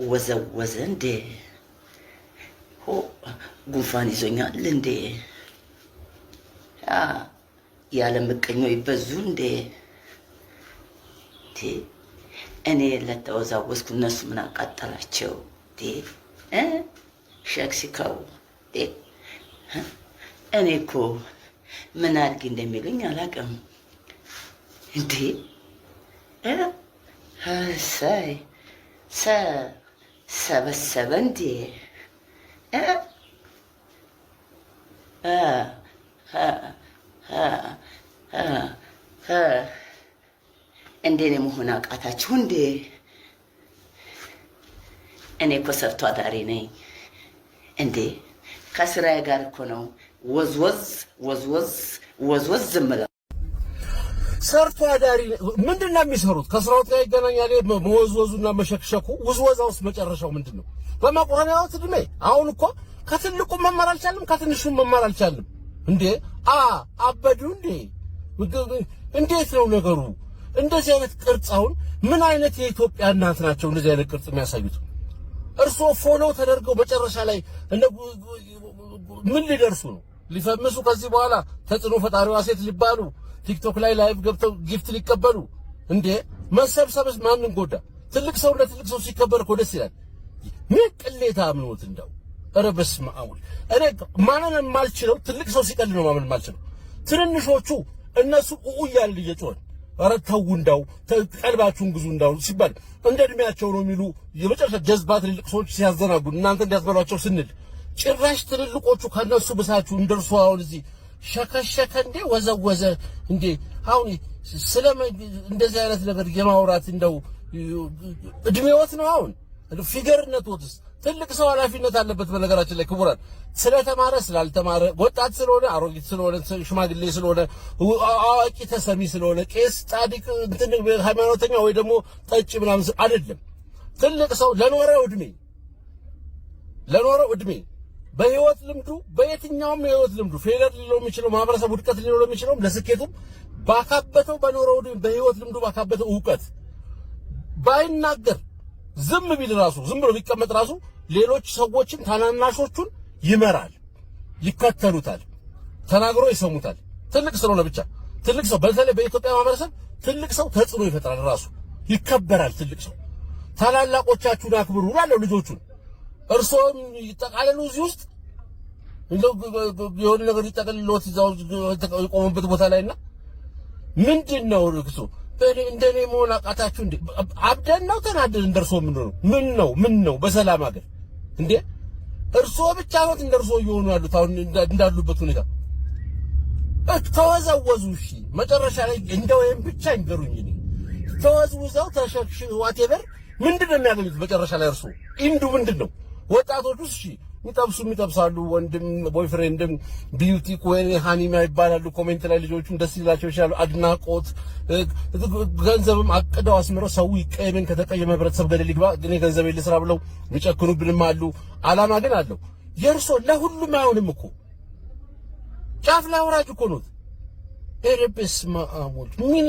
ወዘወዘ እንዴ? ሆ ጉንፋን ይዞኛል እንዴ? ያለ ምቀኞች በዙ እንዴ? እኔ ለተወዛወዝኩ እነሱ ምን አቃጠላቸው? ሸክሲካው እኔ እኮ ምን አድርጊ እንደሚሉኝ አላውቅም። እንዴ እሰይ ሰበሰበ እንዴ? እንዴ እኔ መሆን አቃታችሁ እንዴ? እኔ እኮ ሰርቶ አዳሪ ነኝ እንዴ። ከስራዬ ጋር እኮ ነው ወዝወዝ ወዝወዝ ወዝወዝ ዝምለው። ሰርቶ አዳሪ ምንድን ነው የሚሰሩት? ከስራዎት ጋር ይገናኛል። መወዝወዙና መሸክሸኩ ውዝወዛ ውስጥ መጨረሻው ምንድን ነው? በመቁረሚያዎት እድሜ አሁን እኮ ከትልቁ መማር አልቻልም፣ ከትንሹም መማር አልቻልም። እንዴ አበዱ እንዴ? እንዴት ነው ነገሩ? እንደዚህ አይነት ቅርጽ አሁን ምን አይነት የኢትዮጵያ እናት ናቸው እንደዚህ አይነት ቅርጽ የሚያሳዩት? እርስዎ follow ተደርገው መጨረሻ ላይ ምን ሊደርሱ ነው? ሊፈምሱ ከዚህ በኋላ ተጽዕኖ ፈጣሪዋ ሴት ሊባሉ ቲክቶክ ላይ live ገብተው gift ሊቀበሉ እንዴ? መሰብሰብስ ማንን ጎዳ? ትልቅ ሰው ለትልቅ ሰው ሲከበር እኮ ደስ ይላል። ምን ቅሌታ ምኖት እንደው ኧረ በስመ አብ! እኔ ማመን የማልችለው ትልቅ ሰው ሲቀልድ ነው ማመን የማልችለው። ትንንሾቹ እነሱ ኡኡ እያልን እየጮህን ኧረ ተው እንዳው ቀልባችሁን ግዙ እንዳው ሲባል እንደ እድሜያቸው ነው የሚሉ የመጨረሻ ጀዝባ ትልልቅ ሰዎች ሲያዘናጉ እናንተ እንዲያስበሏቸው ስንል ጭራሽ ትልልቆቹ ከነሱ ብሳችሁ እንደርሱ አሁን እዚህ ሸከሸከ እንዴ ወዘወዘ እንዴ። አሁን ስለ እንደዚህ አይነት ነገር የማውራት እንደው እድሜዎት ነው አሁን figure ነትዎትስ ትልቅ ሰው ኃላፊነት አለበት። በነገራችን ላይ ክቡራን ስለተማረ ስላልተማረ፣ ወጣት ስለሆነ አሮጊት ስለሆነ፣ ሽማግሌ ስለሆነ፣ አዋቂ ተሰሚ ስለሆነ፣ ቄስ ጻድቅ እንትን ሃይማኖተኛ ወይ ደግሞ ጠጭ ምናምን አይደለም። ትልቅ ሰው ለኖረው እድሜ በህይወት ልምዱ በየትኛውም የህይወት ልምዱ failure ሊለው የሚችለው ማህበረሰብ ውድቀት ሊለው የሚችለውም ለስኬቱም ባካበተው በኖረው እድሜ በህይወት ልምዱ ባካበተው እውቀት ባይናገር ዝም ቢል ራሱ ዝም ብሎ ቢቀመጥ ራሱ ሌሎች ሰዎችን ታናናሾቹን ይመራል፣ ይከተሉታል፣ ተናግሮ ይሰሙታል። ትልቅ ስለሆነ ብቻ ትልቅ ሰው በተለይ በኢትዮጵያ ማህበረሰብ ትልቅ ሰው ተጽዕኖ ይፈጥራል፣ ራሱ ይከበራል። ትልቅ ሰው ታላላቆቻችሁን አክብሩ እላለሁ ልጆቹን። እርሶም ይጠቃለሉ እዚህ ውስጥ እንደው የሆነ ነገር ይጠቀልሎት እዛው የቆሙበት ቦታ ላይና ምንድን ነው እርሱ እንደኔ መሆን አቃታችሁ እንዴ? አብደን ነው ተናደን እንደርሶ ምን ነው ምን ነው በሰላም ሀገር እንዴ? እርሶ ብቻ ነው እንደርሶ እየሆኑ ያሉት አሁን እንዳሉበት ሁኔታ ተወዘወዙ። እሺ መጨረሻ ላይ እንደው ወይም ብቻ ይንገሩኝ። እኔ ተወዝውዘው ተሸክሽ whatever ምንድን ነው የሚያገኙት መጨረሻ ላይ እርሶ end ኡ ምንድን ነው? ወጣቶቹ እሺ የሚጠብሱ የሚጠብሳሉ፣ ወንድም boyfriend ም beauty queen ሀኒማ ይባላሉ። Comment ላይ ልጆቹም ደስ ሊላቸው ይችላሉ። አድናቆት ገንዘብም አቅደው አስምረው ሰው ይቀየምን ከተቀየመ ህብረተሰብ ገደል ይግባ፣ ግን ገንዘብ ልስራ ብለው የሚጨክኑብንም አሉ። አላማ ግን አለው። የእርሶ ለሁሉም አይሆንም እኮ ጫፍ ላይ አውራጅ እኮ ነው። ኧረ በስመ አብ ወልድ ምን